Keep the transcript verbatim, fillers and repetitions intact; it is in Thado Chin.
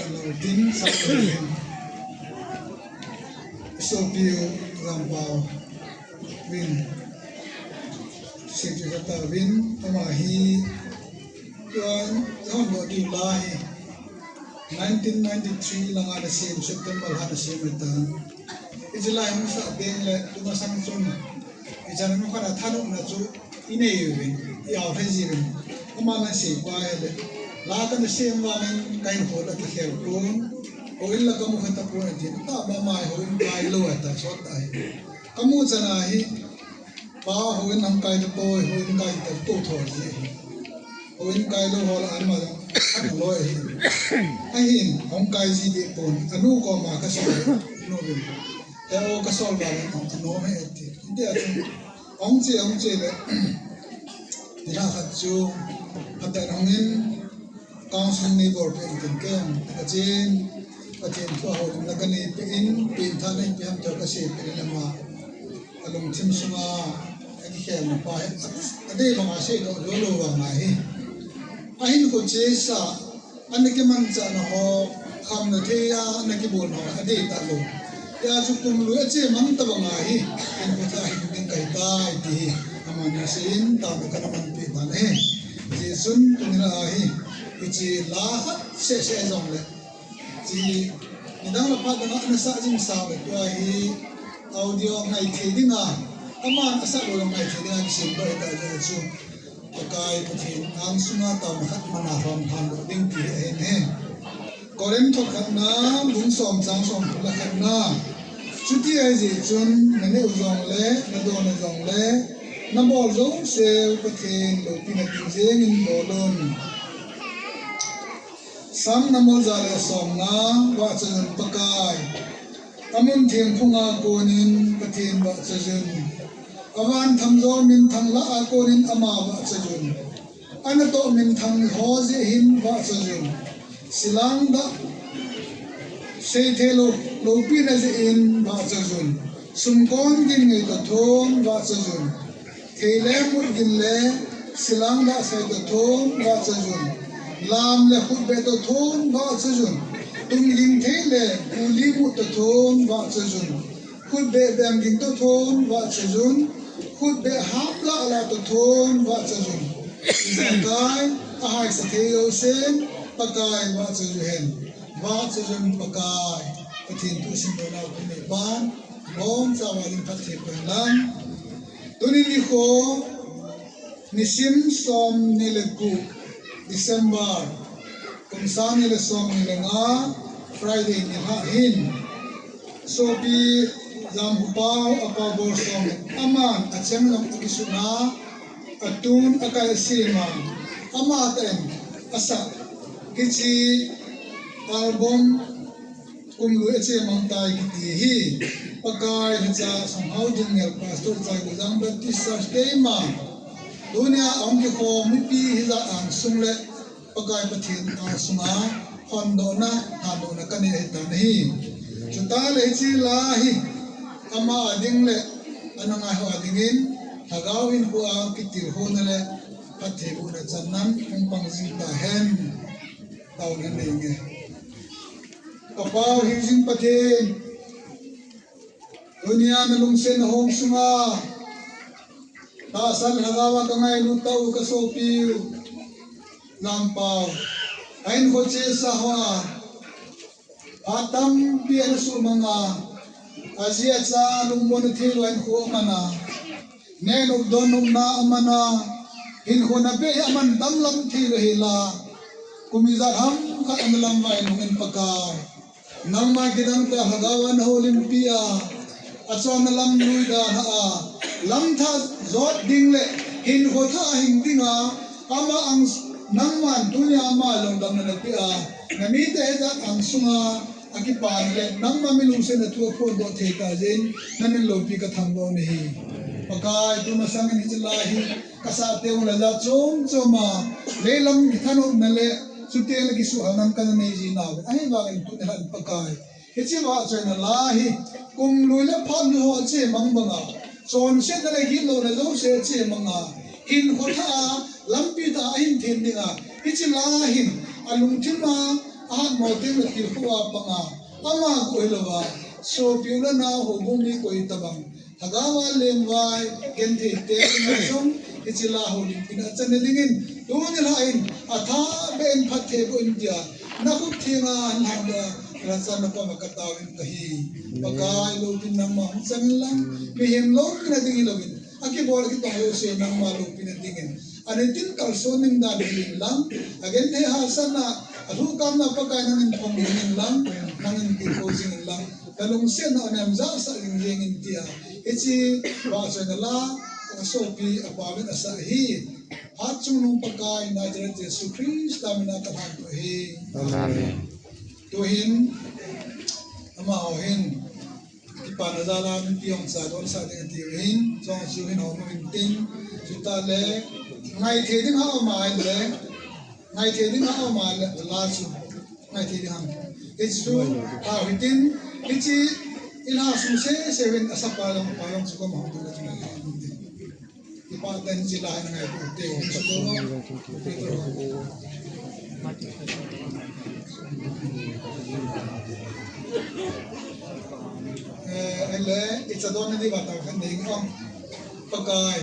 Tin, sa, sopi u Rampau vin, siti kata vin, ama hi, tuan, hon lo di la hi, nineteen ninety-three langa na sem, September lha na sem ta. Ijilai hung sa ding le, tuma sang chun, ijana nu kana thanu na chu, i nei uvin, i au thei ji uvin. Ama na sei pa ele. La kana sem vangin kahin khol a kikhel pon. Houin la kamu kha tapon atin. Tama mai houin kai lou ata sot ai. Kamu chana hi. Pa houin hung kai tapoi, houin kai tapoi tho ji. Houin kai lou ho la ama. Ano loi hi. Ahin, hung kai ji dipon. Anu koma kasol. Nu vin. Te o kasol vangin ano he ati. India chu. Hung che, hung che le. Nilhah khat chu, phatah in hung in, council ni bol pen tin ken, ka chen, ka chen thu a houlimna ka nei pen, pen tha nei pen ham tia ka sei pen in ama, a lungthim sunga, a kikhelna pa hi, a, a dei banga seidoh lou lou vang ahi. Ahin ko che sa, Ana kimanchahna ho, khamna thei a, ana kibolna ho, adei talou. Hijeh chun kum lui a che mang tabang ahi, hinkho thah hing ding kahitai ti hi, amani seiyin, taona kana manpeh tan ahi. Hijeh chun tuni la ahi, hiche la khat seh seh jongle. Hiche, nidang le phat dang a ana sah jing sau le tua hi, audio ngaithei dinga, aman asah lou ngaithei dinga, kisem lou ahitai jeh chun. Pakai Pathen angsunga taona khat mana hon phan doh ding ti ahin ahi. Korinth khatna, bung som chang som le khatna. Chuti ahi jeh chun, na neh u jongle, na don u jongle, na bol jouse u Pathen loupina ding jengin bol un. Sam number ja le somna, vahchoi un Pakai. Amun theng phunga konin Pathen vahchoi un. Avan thamjo minthang lah a konin ama vahchoi un. Anatoh minthang ho jeh hin vahchoi un. Silang dah seithei lou, loupina jeh in vahchoi un. Sumkon gin ngei toh thon vahchoi un. Thei le mut gin le silang dah sei toh thon vahchoi un. Lam le khutbeh toh thon vahchoi un. Tum ging thei le kuli mut toh thon vahchoi un. Khutbeh beng ging toh thon vahchoi un. Khutbeh hap lah lah toh thon vahchoi un. Ijakai, ahaisa thei jousen, Pakai vahchoi uhen. Vahchoi un Pakai. Pathen thu simlona u kanei pan. Bomcha uva ding phatthei pang lang. Tuni nikho, nisim somni le gup December, kum sang ni le somni le nga, Friday nilhah hin. Sopi Jamkhupau, apau Bolsom, aman acheng jong akisuna, atun akai asema, amatah in asah, hiche album, Kum lui a che mang tai kiti hi. Pakai hiche Songhao Dingel Pastor Chaigujang Baptist Church keima. Tunia ahung kikhom mipi hijat angsung le Pakai Pathen angsunga hondohna, hondohna kanei ahitan ahi. Chuteng le hiche la hi ama ading le ana ngaiho adingin Lhagao in hua kitilkhouna le phattheibohna channan hung pang jing tahen. Taona nei nge. Ka Pau hingjing Pathen, tunia na lungsetna hong sunga tahsan Lhagao a ka ngailut tau ka sopiu Lampau, ahin khoche sa hoa, phat tampi ana sumanga, aji acha lungmonna thei lou ahin kho mana. Neh nop don nopna amana, hinkho na beh hi aman damlam thei lou hela, kum ijat ham khat ana lam vai nungin Pakai. Nangma kidang tah Lhagao a na houlimpi a, achonna lam lui dan a, lam thah jot ding le hinkho thah hing dinga, ama ang nangman tunia ama lungdamna na peh a, na mite hijat angsunga, Akipana le, nangma mi lungsetna thu aphondoh thei tah jeh in, na min loupi ka thangvah u ahi. Pakai, tumasangin hiche la hi, ka sah teng ule jat chom chom a, leilam kithanopna le, chuteng le kisuhhalna kana nei ji nau. Ahivangin tuni hin Pakai. Hiche vahchoina la hi, kum lui le phat lui ho che mang banga, chonsetna le gitlouna jouse che manga, hinkho thah a, lampi tah a ahin them dinga, hiche la hin, alungthim a, Ahat mo teng le tilkhuh a panga, ama guh hilouva, sopi u le nau, houbung mi koi tabang, lhagao a lengvai, genthei te dinga jong, hiche la houlimpi na chan na dingin, tuni lha in, atha beh in phatthei boh in tia, nakhut thenga hinlhang doh a, lhacha na pama katao in kahi. Pakai loupina nangma hung chang in lang, mihem loupina ding hilouvin, akibol akitong jouse nangma loupina dingin, anitin kalson ding dan hil in lang, agenthei hahsatna, alhuhkamna Pakai nangin phong jing in lang, nangin tilkhou jing in lang, nalungsetna anem jahsah jing jeng in tia, hiche vahchoina la, asopi apauvin asah ahi. Hatchungnung Pakai Nazareth Jesu Christa mina kalhan u ahi. Amen. Tuhin, amaho hin, kipana jal a mipi hung cha donsah ding ati u ahin, chujong chu hin hom u hintin, chutah le, ngaithei ding a um a ahile, ngaithei ding a um a ahile, la chu, ngaithei ding ham. Hichu, hao hitin, hiche, ilha sung sese uvin asapa jong, apa jong chu koma hung ding ati u ahin. Kipah tah in hiche la hin ngaito ute. Eh, ahile, icha donna diuva tao khat nei ong. Pakai.